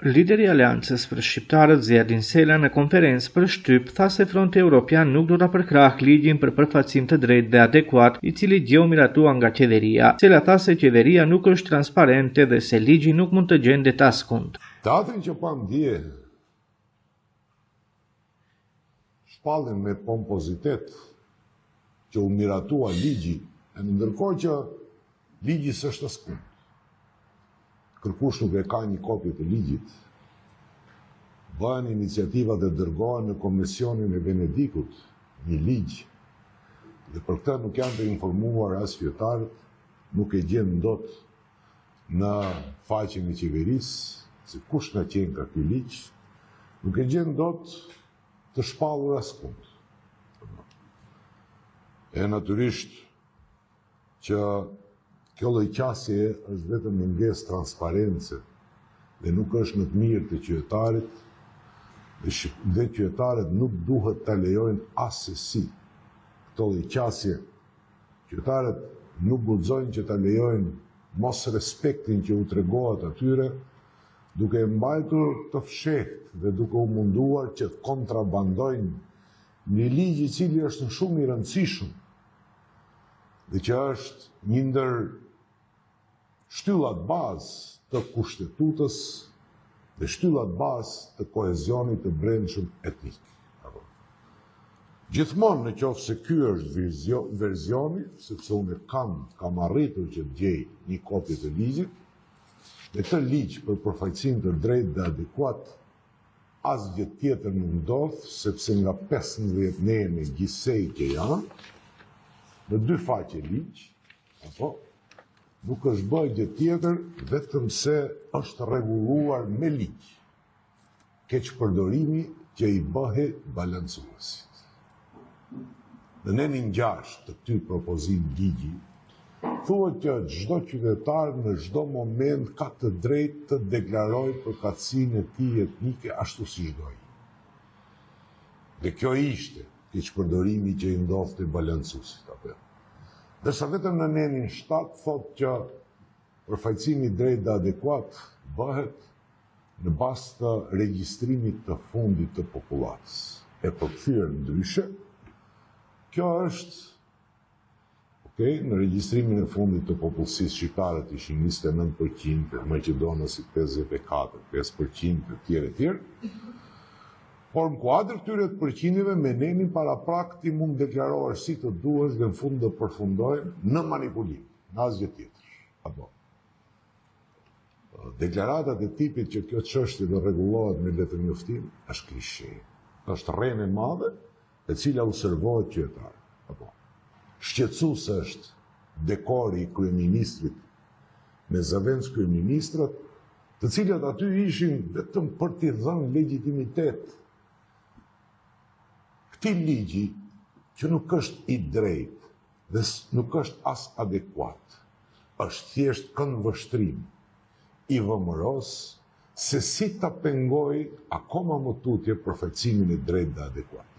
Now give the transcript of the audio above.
Lideri i Aleancës për Shqiptarët, Ziadin Sela në konferencë për shtyp tha se Fronti Europian nuk do ta përkrahë ligjin për përfaqësim të drejtë dhe adekuat, i cili dje u miratua nga qeveria. Sela tha se qeveria nuk është transparente dhe se ligji nuk mund të gjendet askund. Teatrin që pamë dje, shpalljen me pompozitet që u miratua ligji, e në ndërkohë që ligji s'është askund. Kërkush nuk e ka një kopje të ligjit. Bëhen iniciativa dhe dërgohen në Komisionin e Venedikut një ligj dhe për këtë nuk janë të informuar as qytetarët, nuk e gjen dot në faqen e qeverisë se kush na qenka ky ligj, nuk e gjen dot të shpallur askund. E natyrisht që kjo lloj qasje është vetëm mungesë transparence dhe nuk është në të mirë të qytetarit dhe qytetarët nuk duhet ta lejojnë assesi këtë lloj qasje. Qytetarët nuk guxojnë që ta lejojnë mosrespektin që u tregohet atyre, duke e mbajtur të fshehtë dhe duke u munduar që të kontrabandojnë një ligj i cili është shumë i rëndësishëm dhe që është një ndër shtyllat bazë të kushtetutës dhe shtyllat bazë të kohezionit të brendshëm etnik. Gjithmonë në qoftë se ky është versioni, sepse unë kam, kam arritur që të gjej një kopje të ligjit, me këtë ligj për përfaqësim të drejtë dhe adekuat, Asgjë tjetër nuk ndodh, sepse nga 15 nene gjithsej që janë, në dy faqe ligj, apo, nuk është bërë gjë tjetër, vetëm se është rregulluar me ligj keqpërdorimi që i bëhej balancuesit. Në nenin 6 të këtij propozim ligji, thuhet që çdo qytetar në çdo moment ka të drejtë të deklarojë përkatësinë e tij etnike ashtu siç do ai. Dhe kjo ishte keqpërdorimi që i ndodhte balancuesit, apo jo. Ndërsa vetëm në nenin 7 thotë që përfaqësimi i drejtë dhe adekuat bëhet në bazë të regjistrimit të fundit të popullatës. E përkthyer ndryshe, kjo është ok, në regjistrimin e fundit të popullsisë shqiptarët ishin 29%, maqedonasit 54, 5% e tjerë e tjerë. Por në kuadër këtyre të përqindjeve me nenin paraprak ti mund deklarohesh si të duash dhe në fund do përfundojmë në manipulim, në asgjë tjetër. Apo. Deklaratat e tipit që kjo çështje do rregullohet me letërnjoftim është klishe. Është rrenë e madhe e cila u servohet qytetarëve. Apo. Shqetësues është dekori i kryeministrit me zëvendëskryeministrat, të cilët aty ishin vetëm për t'i dhënë legjitimitet këtij ligji që nuk është i drejtë dhe nuk është as adekuat. Është thjesht këndvështrim i VMRO-s se si ta pengojë akoma më tutje përfaqësimin e drejtë dhe adekuat.